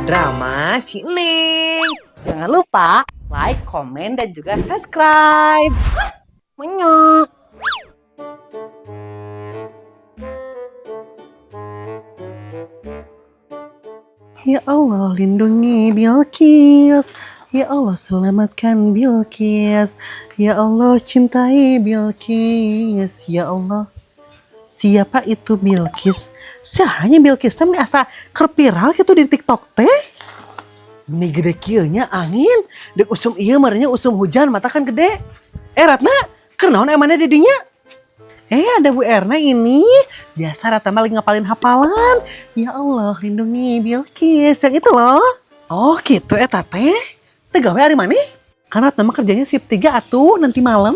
Drama si Neng. Jangan lupa like, komen, dan juga subscribe. Menyok. Ya Allah, lindungi Bilqis. Ya Allah, selamatkan Bilqis. Ya Allah, cintai Bilqis. Ya Allah. Siapa itu Bilqis? Sahanya Bilqis teh asa keur viral gitu di TikTok teh. Ini gede kieu nya angin. Dek usum ieu meureun nya, usum hujan mata kan gede. Eh, Ratna, keur naon emangnya di dinya? Eh, ada Bu Erna ini. Biasa, Ratna mah lagi ngapalin hafalan. Ya Allah, lindungi Bilqis. Yang itu loh. Oh gitu eta teh. Teu gawe ari maneh? Kan Ratna mah kerjanya shift 3 atuh, nanti malam.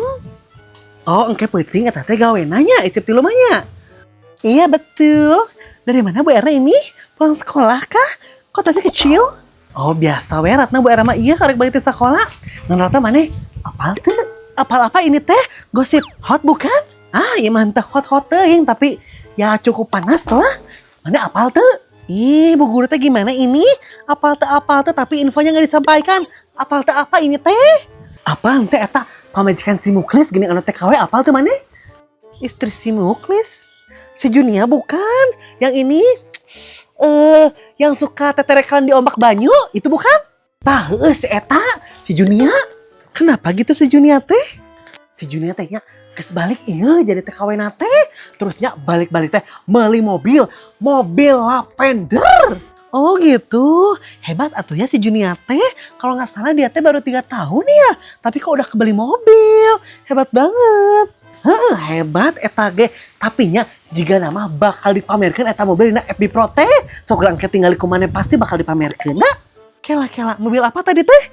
Oh, engke peuting eta teh gawe nanya, shift 3 mah nya. Iya betul. Dari mana Bu Erna ini? Pulang sekolah kah? Kok tasnya kecil? Oh, biasa we Ratna, Bu Erna mah iya karek balik ti sekolah. Ngan Ratna maneh apal teu? Apal apa ini teh? Gosip hot bukan? Ah, iya mantap, hot hot teuing, tapi ya cukup panas lah. Maneh apal teu? Ih, Bu Guru teh gimana ini? Apal teu, tapi infonya nggak disampaikan. Apal teu apa ini teh? Apa teh eta pamajikan si Muklis gini anu TKW, apal teu maneh? Istri si Muklis? Si Junia bukan? Yang ini yang suka teterekan di ombak banyu itu bukan? Tah, heueuh, si eta, si Junia. Kenapa gitu si Junia teh? Si Junia teh nya geus balik iya jadi TKW na teh. Terusnya balik-balik teh beli mobil, mobil Lavender. Oh gitu, hebat atuh ya si Junia teh. Kalau nggak salah dia teh baru 3 tahun ya, tapi kok udah kebeli mobil, hebat banget. Heeh, hebat eta ge. Tapi nya jigana mah bakal dipamerkan eta mobil dina FB Pro teh. Sok engke tinggal ku maneh, pasti bakal dipamerkeun. Nah, kela kela, mobil apa tadi teh?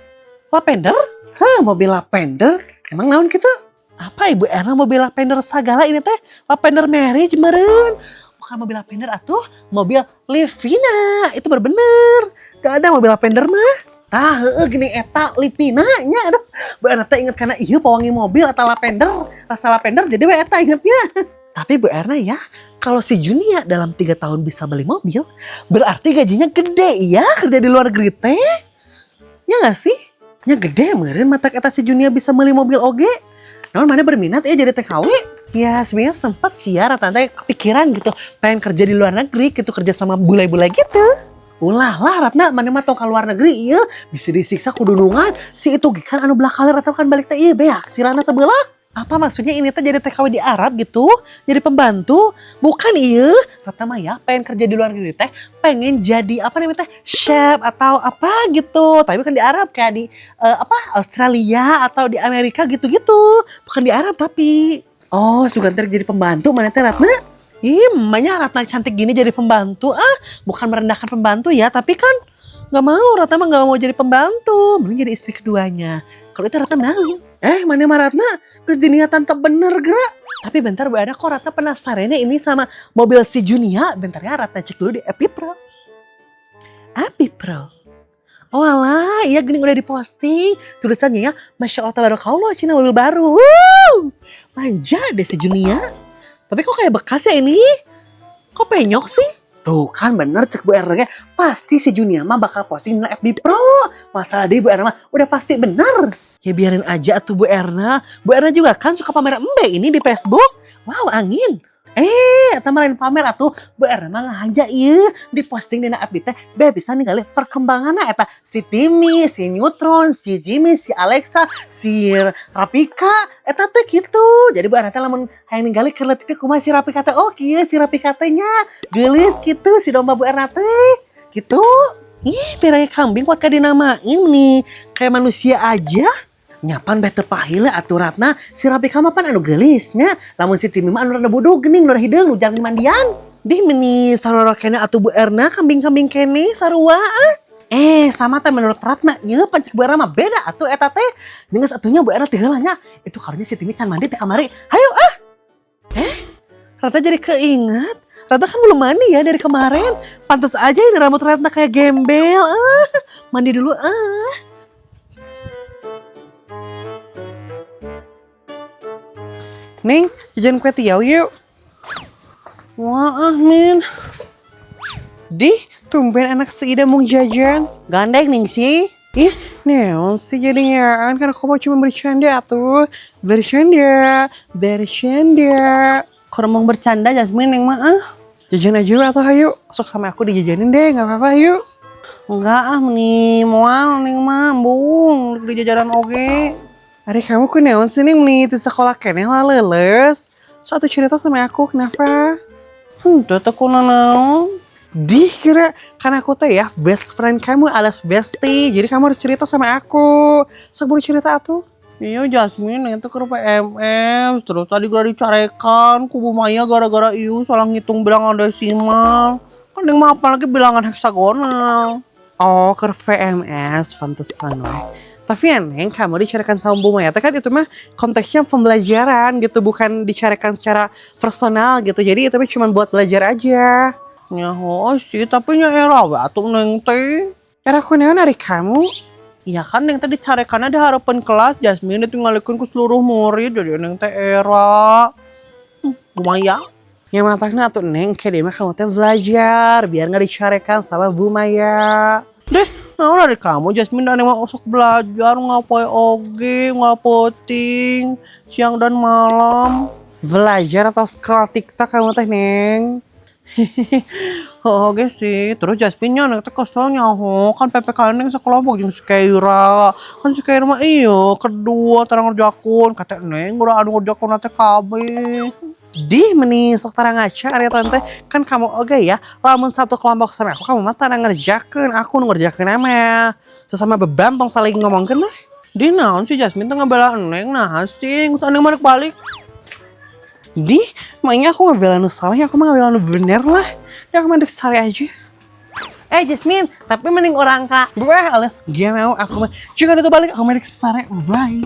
Lavender? Hah, mobil Lavender? Emang naon gitu? Apa Ibu Erna mobil Lavender sagala ini teh? Lavender marriage meren. Bukan mobil Lavender atuh, mobil Livina. Itu baru bener. Gak ada mobil Lavender mah. Tah, heueuh gini eta Livina nya, aduh. Bu Erna teh inget karena iya pewangi mobil atau lavender, rasa lavender, jadi we eta ingetnya. Tapi Bu Erna ya, kalau si Junia dalam 3 tahun bisa beli mobil, berarti gajinya gede ya kerja di luar negeri teh. Ya gak sih? Ya gede meureun mata eta si Junia bisa beli mobil oge. Naon, maneh berminat ya jadi TKW? Ya sebenarnya sempat sih ya Ratna kepikiran gitu, pengen kerja di luar negeri gitu, kerja sama bule-bule gitu. Ulah lah Ratna, maneh mah tong ka luar negeri iya, bisa disiksa ku dundungan. Si itu kan anu belah kaler atau kan balik teh iya beak sirahna sebelah. Apa maksudnya ini teh jadi TKW di Arab gitu? Jadi pembantu? Bukan iya. Ratna mah ya pengen kerja di luar negeri teh, pengen jadi apa namanya teh, chef atau apa gitu. Tapi kan di Arab, kayak di apa, Australia atau di Amerika gitu-gitu. Bukan di Arab tapi. Oh, sugan teh jadi pembantu maneh teh, Ratna? Ih, mamanya Ratna cantik gini jadi pembantu. Ah, bukan merendahkan pembantu ya, tapi kan nggak mau, Ratna mah nggak mau jadi pembantu. Mending jadi istri keduanya. Kalau itu Ratna mau. Eh, maneh mah Ratna? Terus niatan teu bener gerak. Tapi bentar, Bu Erna, kok Ratna penasarannya ini sama mobil si Junia. Bentar ya, Ratna cek dulu di FB Pro. FB Pro. Oh alah, iya gini udah diposting. Tulisannya ya, Masya Allah tabarakallah, cenah mobil baru. Wuh, manja deh si Junia. Tapi kok kayak bekas ya ini? Kok penyok sih? Tuh kan bener cek Bu Erna, pasti si Junia mah bakal posting di FB Pro. Masalah deh, Bu Erna mah udah pasti bener. Ya biarin aja tuh, Bu Erna. Bu Erna juga kan suka pamer embe ini di Facebook. Wow, angin. Eh, eta mah lain pamer atuh. Bu Erna mah ngahaja ieu di posting dina FB teh be bisa ningali perkembanganna eta si Timi, si Neutron, si Jimmy, si Alexa, si Rapika eta teh gitu. Jadi Bu Erna teh lamun hayang ningali keur leutik teh kumaha si Rapika teh. Oh, kieu si Rapika teh nya. Geulis gitu si domba Bu Erna teh. Gitu. Ih, piraya kambing kuat dinamain nih kayak manusia aja. Nya pan bete pahila atuh, Ratna. Si Rapika mah pan anu geulisnya. Lamun si Timi mah anu rada budug geuning, nu hideung, nu jarang dimandian. Dih, meni sarua keneh atuh Bu Erna, kambing-kambing keneh sarua ah. Eh, sama teh menurut Ratna, ieu pan cek Bu Erna mah beda atuh eta teh. Geus atuh nya Bu Erna teh heula nya. Itu karunya si Timi can mandi teh kamari. Hayu ah. Eh, Ratna jadi keinget. Ratna kan belum mandi ya dari kemarin. Pantas aja ini rambut Ratna kayak gembel. Ah, mandi dulu ah. Neng, jajan kwetiau yuk. Wah, ah, Min. Dih, tumben anak si Ida mau jajan. Gandeng nih sih. Ih, naon sih jadinya? Kan aku mau cuma bercanda tuh. Bercanda, bercanda. Kalau mau bercanda Jasmine yang mah ah. Jajan aja atau ayo. Sok sama aku dijajanin deh, nggak apa-apa yuk. Enggak ah, meni moal neng mah, bung, di jajanan oge. Ari kamu kunaon sih neng nih di sekolah keneh lah leuleus. Suatu cerita sama aku, kenapa? Tuh naon? Dih kira kan aku teh ya best friend kamu alias bestie. Jadi kamu harus cerita sama aku. Sok buru cerita atuh. Iya Jasmine itu ke PMS. Terus tadi gue dicarekan ku Bu Maya gara-gara iu salah ngitung bilangan desimal. Kan yang mah apalagi bilangan heksagonal. Oh, ke PMS, pantesan weh. Tapi ya Neng, kamu dicarekan sama Bu Maya teh kan itu mah konteksnya pembelajaran gitu, bukan dicarekan secara personal gitu. Jadi itu mah cuma buat belajar aja. Ya oh sih, tapi nya era we atuh Neng teh. Era kunaon ari kamu? Iya kan Neng teh dicarekannya di harapan kelas, Jasmine ditinggalikeun ku seluruh murid, jadi Neng teh era. Bu Maya. Ya matakna atuh Neng, kayak dia mah kamu teh belajar biar nggak dicarekan sama Bu Maya. Deh, nah dari kamu Jasmine dan emang osok belajar ngapain oge, ngapoting siang dan malam. Belajar atau scroll TikTok kamu teh Neng? Oh, oke sih. Terus Jasmine nya neng teh kesel nyaho kan PPKN neng sekelompok jeung si Keira. Kan si Keira mah iya kedua tara ngerjakeun kata neng udah anu ngerjakeun teh kabeh. Dih meni sok tara ngaca ari tante kan kamu oge ya lamun satu kelompok sama aku kamu mah tara ngerjakeun aku nu ngerjakeun mah sesama beban tong saling ngomongkeun lah. Di naon si Jasmine teh ngebela neng nah sih geus neng balik balik. Di, makanya aku ngebela nu salah ya aku mah ngebela nu bener lah. Ya aku mah dek sare aja. Eh Jasmine, tapi mending orang kak. Buah, alias gak mau aku mah. Juga itu balik aku mah dek sare. Bye.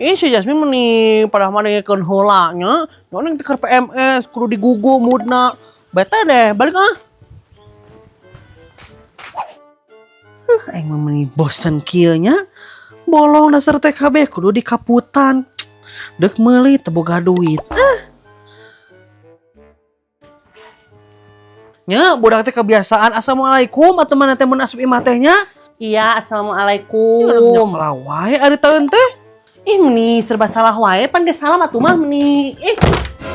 Ih si Jasmine meni pada mana keun heula nya. Neng teh keur PMS kudu digugu moodna. Bete deh, balik ah. Aing mah meni bosen kieu nya. Bolong dasar TKB kudu dikaputan. Dek meuli teu boga duit. Ah. Nya budak teh kebiasaan assalamualaikum atuh mana teh mun asup imah teh nya. Iya, assalamualaikum. Lah wae ari taeun teh. Ih, meni serba salah wae pan geus salam atuh mah meni. Ih,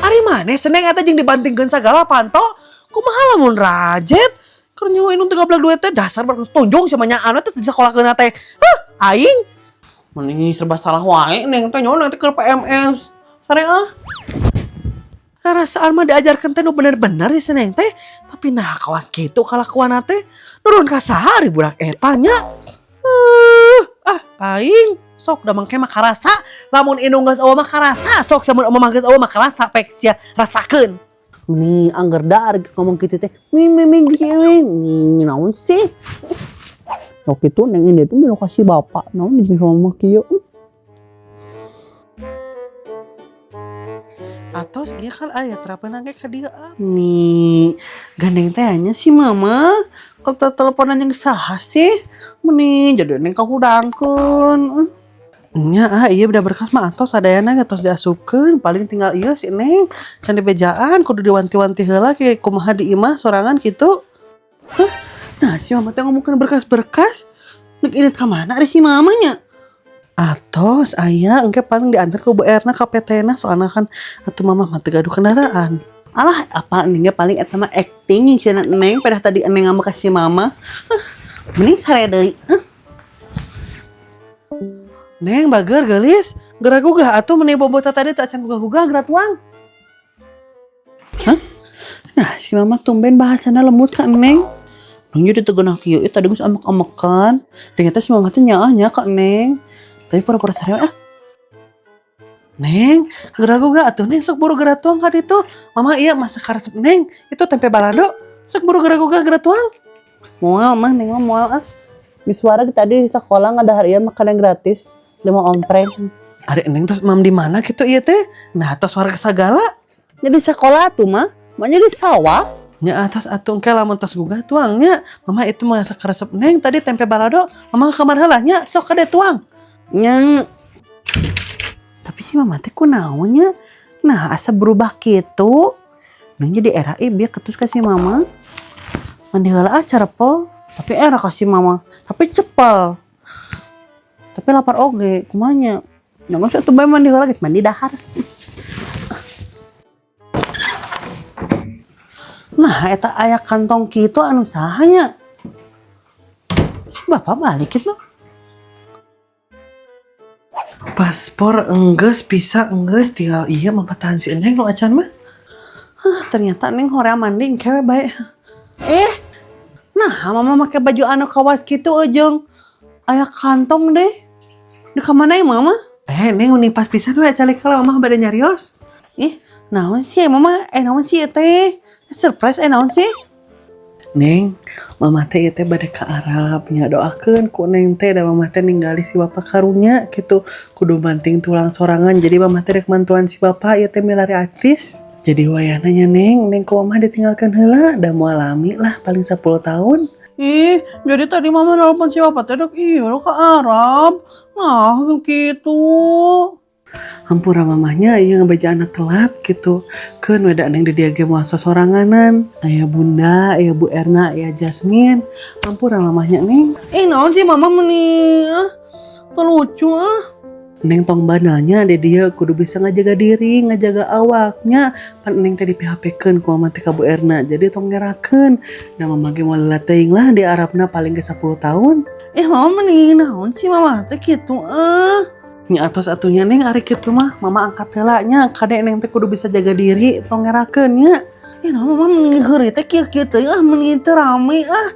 Ari maneh seneng eta jeung dibantingkeun sagala panto. Kumaha lamun rajet? Keur nyawa indung teu gablek duit teh dasar baru tunjung sama nyaana teh disakolahkeun teh. Hah, aing. Meni serba salah wae neng teh nyawa neng teh keur PMS. Sare ah. Rarasaan mah diajarkeun teh nu bener-bener ya seneng teh. Tapi nah kawas kitu kalakuan teh nurun ka sahari budak eta nya. Ah aing sok da mangke mah karasa lamun indung geus eueuh mah karasa sok samun mah geus eueuh mah karasa pek sia rasakeun. Meni angger da ari ngomong kitu teh. Mi mi mi mi naon sih? Waktu itu neng ini tuh mau kasih bapak, naon di sama kieu. Atos ieu kan aya terapan ge ka dieu ah. Nih, gandeng teh nya si mama. Kalau teleponan yang saha sih? Meni jadi neng kahudangkeun. Nya ah iya udah berkas mah atos sadayana ge tos diasupkeun paling tinggal ieu si Neng can dibejaan kudu diwanti-wanti heula ke kumaha di imah sorangan kitu. Hah? Nah si mama teh ngomongkeun berkas-berkas. Nek init ka mana ari si mamanya? Atos aya engke paling diantar ke Bu Erna ka PT na soalna kan atuh mama mah teu gaduh kendaraan. Alah, apa nengnya paling eta mah acting cenah neng pada tadi neng ngambek ka si mama. Huh, mending sare deui. Huh. Neng bager geulis, geura gugah atuh meni bobota tadi tak can gugah-gugah geura tuang. Hah? Nah, si mama tumben bahasana lembut ka neng. Neng jadi teu geunah kieu tadi geus amek-amekan. Ternyata si mama teh nyaah nya ka neng. Tapi pura-pura sare ah. Neng, geura gugah atuh neng sok buru geura tuang ka ditu. Mama iya masak karesep neng, itu tempe balado. Sok buru geura gugah geura tuang. Moal mah neng mah moal ah. Miswara tadi di sekolah ngadahar ieu makanan gratis 5 ompreng. Ari neng terus mam di mana gitu ieu teh? Nah, atos warga sagala. Nya di sekolah tuh mah, mah di sawah. Nya atas atuh engke lamun tos gugah tuang nya. Mama itu masak resep neng tadi tempe balado. Mama ke kamar heula nya, sok kade tuang. Nya. Tapi si mama teh kunaon nya? Nah, asa berubah kitu. Neng jadi era biar ketus ka si mama. Mandi heula ah, carepel. Tapi era kasih mama. Tapi cepel. Tapi lapar oge, kumaha nya? Jangan sih atuh bae mandi heula geus mandi dahar. Nah, eta aya kantong kitu anu saha nya? Si bapak balik kitu. Paspor enggeus, visa enggeus, tinggal iya mampatahan si Neng nu acan mah. Hah, ternyata Neng horea mandi engke we bae. Eh, nah mama make baju anu kawas kitu jeung aya kantong deh. Di kamana ya mama? Eh, Neng mending pas pisan we calik kalau mama bade nyarios. Ih, naon sih mama? Eh, naon sih teh? Surprise naon sih? Neng, mama teh ieu teh bade ka Arab nya, doakeun ku Neng teh da mama teh ninggali si bapak karunya gitu. Kudu banting tulang sorangan, jadi mama teh rek mantuan si bapak ieu teh milari artis. Jadi wayahna nya Neng, Neng ku mama ditinggalkeun heula da moal lami lah paling 10 tahun. Ih, jadi tadi mama nelpon si bapak teh dek iya ke Arab. Nah, gitu. Hampura mamahnya ieu ngebeja anak telat gitu. Keun we da Neng di dieu ge moal sosoranganan. Aya Bunda, aya Bu Erna, aya Jasmine. Hampura mamahnya Neng. Eh, naon sih mama meni? Ah, lucu ah. Neng tong banalnya di dieu kudu bisa ngajaga diri, ngajaga awaknya. Pan Neng teh di PHP-keun ku mama teh ka Bu Erna. Jadi tong ngerakeun. Da mama ge moal lila teuing lah di Arabna paling ge 10 tahun. Eh, mama meni naon sih mama teh kitu ah. Nya atos atunya Neng ari kitu mah mama angkat heula nya, kade Neng teh kudu bisa jaga diri, tong ngerakeun nya. Eh, naon mama meni heureuy teh kieu-kieu teh ah, meni teu rame ah.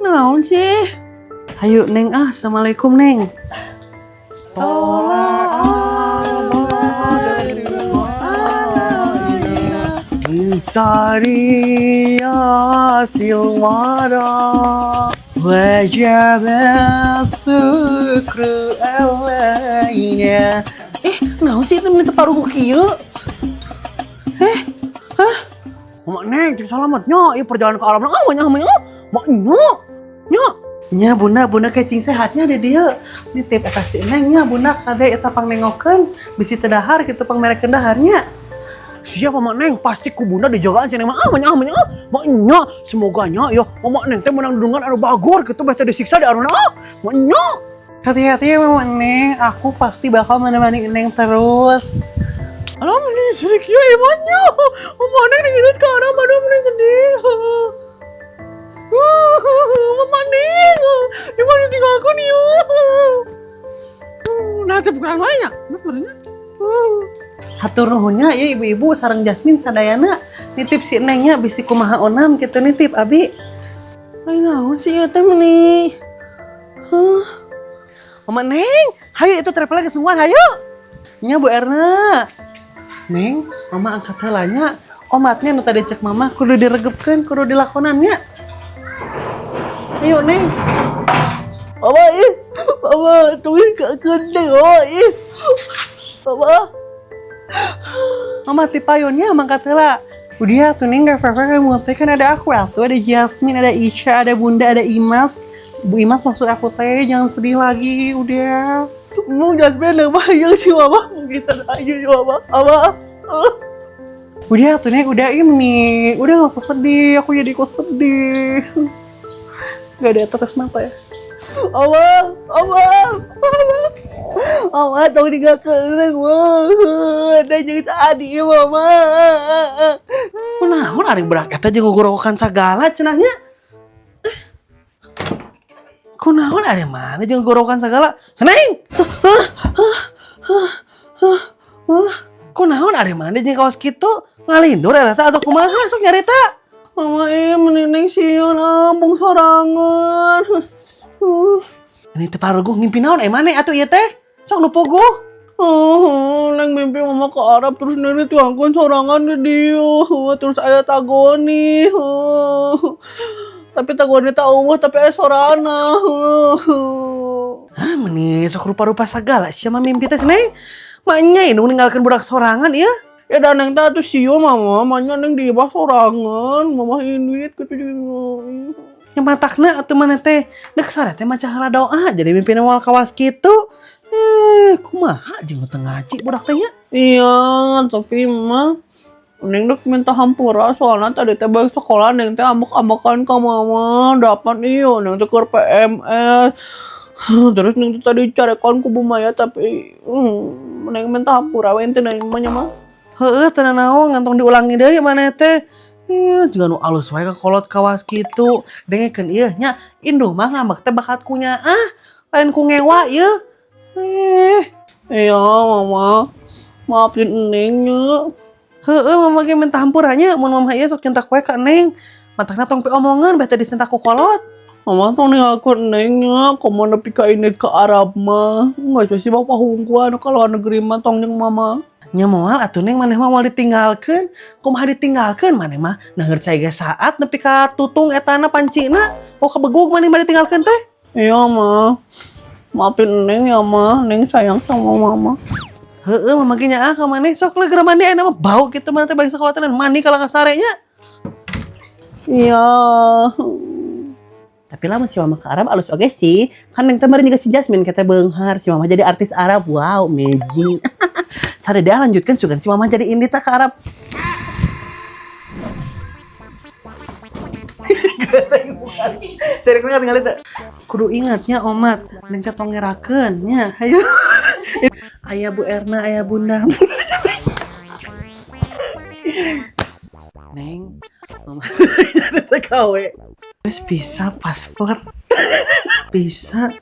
Naon sih? Hayu Neng ah, assalamualaikum Neng. Sariyatil wara wajaba sukru alaina. Eh, naon sih itu meni teu paruguh kieu? Eh, hah? Mama Neng, cek salamatnya, ieu perjalanan ke Arab. Ah, banyak banyak. Mak nya. Nya. Nya bunda, bunda kecing sehatnya di dieu. Nitip eta si Neng nya bunda kade eta pangnengokeun bisi teu dahar kitu pangmerekeun daharnya. Siap Mama Neng, pasti ku bunda dijagaan si Neng mah. Ah, banyak banyak. Ah, mak nya, semoga nya ya Mama Neng teh menang dudungan anu bagor kitu beh teh disiksa di aruna. Ah, mak nya. Hati-hati ya Mama Neng, aku pasti bakal menemani Neng terus. Alah, mending sedih kieu imannya. Mama Neng digilut ke arah aduh mending sedih. Mama Neng, iman ditinggalkan yuk. Nah, teh bukan banyak. Benernya. Hatur nuhunnya ya ibu-ibu sareng Jasmine sadayana nitip si Nengnya bisi kumaha onam gitu nitip abi. Ai naon sih ieu teh meni? Hah? Mama Neng, hayu itu travel geus nungguan hayu. Nya Bu Erna. Neng, mama angkat heula nya. Omatnya nu tadi cek mama kudu diregepkeun, kudu dilakonan nya. Ayo Neng. Mama ih, mama tungguin ke kendeng, mama ih. Mama. Mama ti payonnya mangkat heula. Udah tuh Neng gak apa-apa kamu teh kan ada aku, tuh ada Jasmine, ada Ica, ada Bunda, ada Imas. Bu Imas maksud aku teh jangan sedih lagi, udah. Mau Jasmine yang bayang sih mama, kita aja sih mama. Mama. Udah tuh Neng, udah ini, udah gak usah sedih, aku jadi ikut sedih. Gak ada tetes mata ya. Allah, Allah, Allah. Allah, tolong tinggalkan mama. Dan jangan sedih mama. Kunaon ari budak eta jeung gogorowokan sagala cenahnya. Kunaon ari mana jeung gogorowokan sagala? Seneng. Kunaon ari mana jeung kaos kitu? Ngalindur eta teh atau kumaha sok nyarita? Mama mending sieun ambung sorangan. Ini teh paruguh ngimpi naon maneh atuh ieu teh? Sok nu puguh. Oh, Neng mimpi mama ke Arab terus Neng dituangkan sorangan di dia. Terus ada tagoni. Tapi tagoni tak eueuh tapi aya sorana. Hah, meni sok rupa-rupa sagala sia mah mimpi teh Neng. Maknya ini ninggalkeun budak sorangan ieu. Ya dan Neng teh atuh sieun mama, manya Neng di bawah sorangan, mama duit gitu juga. Yang matakna atuh mana teh dek sare teh maca heula doa jadi mimpina moal kawas kitu. Kumaha jeung teu ngaji budak teh nya? Iya, tapi mah Neng dek minta hampura soalnya tadi teh balik sekolah Neng teh ambek-ambekan ka mama dapat iyo Neng teh keur PMS. Terus Neng teh tadi carekan ku Bu Maya, tapi Neng minta hampura we intina mah nya, Mah. Heeh, teu naon, ngan tong diulangi deui maneh teh. Ih, jiga nu alus wae ka kolot kawas kitu. Dengekeun ieu nya, indung mah ngambek teh bakat ku nyaah, lain ku ngewa ieu. Eh, Iya, Mama. Maafin Neng nya. Heeh, mama ge minta hampura nya mun mama ieu sok nyentak wae ka Neng. Matakna tong piomongeun beh teh disentak ku kolot. Mama tong ninggalkeun Neng nya, komo nepi ka ini ke Arab mah. Nggak sih bapak hungkuan ka luar negeri mah tong jeung Mama. Nya moal atuh, Neng, maneh mah moal ditinggalkeun. Kumaha ditinggalkeun maneh mah? Nah, cai ge saat nepi ka tutung etana pancina. Oh, kabegug maneh mah ditinggalkeun teh. Iya, Ma. Maafin Neng ya, Ma. Neng sayang sama Mama. Heeh, mama ge nyaah ka maneh. Sok lah geura mandi, ayeuna mah bau kitu maneh teh balik sekolah teh mandi kalau sare nya. Iya. Tapi lamun si Mama ke Arab alus oge sih. Kan Neng teh juga si Jasmine kata beunghar, si Mama jadi artis Arab. Wow, amazing. Sare dia lanjutkan sugan si Mama jadi indita ke Arab. Cari ingat tinggal itu. Kudu ingatnya omat, Neng teh tong ngerakeun nya. Hayu. Ayah Bu Erna, ayah Bunda. Neng, Mama jadi TKW. Terus bisa paspor. Bisa.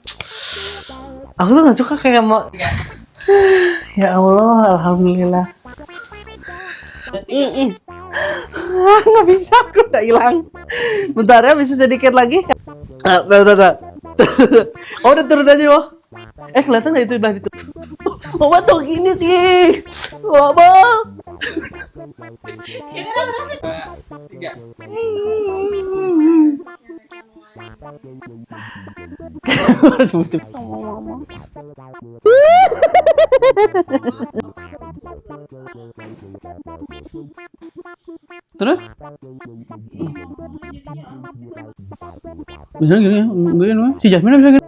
Aku tuh gak suka kayak mau. Ya Allah, alhamdulillah. Ih, ih. Nggak bisa, aku udah hilang. Bentar ya, bisa sedikit lagi. Ah, bentar, bentar. Oh, udah turun aja, wah. Eh, kelihatan nggak itu belah itu? Mama tuh gini sih. Mama. Tiga. Harus butuh sama Mama. Terus? Bisa gini, gini, si Jasmine bisa gini.